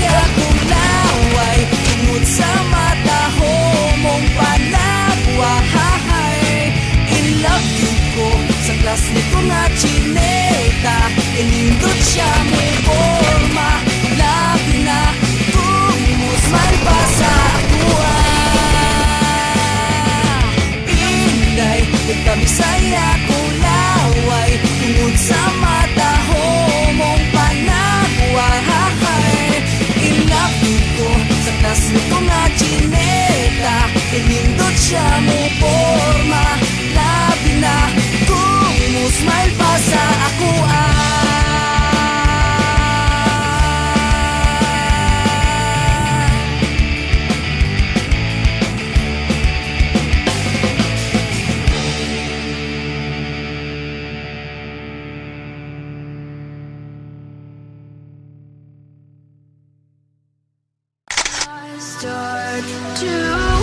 Akong laway tungod sa mataho mong panagwahay. In love gyud ko sa classmate ko nga chineta. Inindot siya mo porma, labi na kung mo-smile pa sa akuha. Inday, nagtamis ay akong laway tungod sa mataho mong panagwahay. In love gyud ko sa classmate ko nga chineta. Inindot siya mo porma, labi na kung mo-smile pa sa akuha. I start to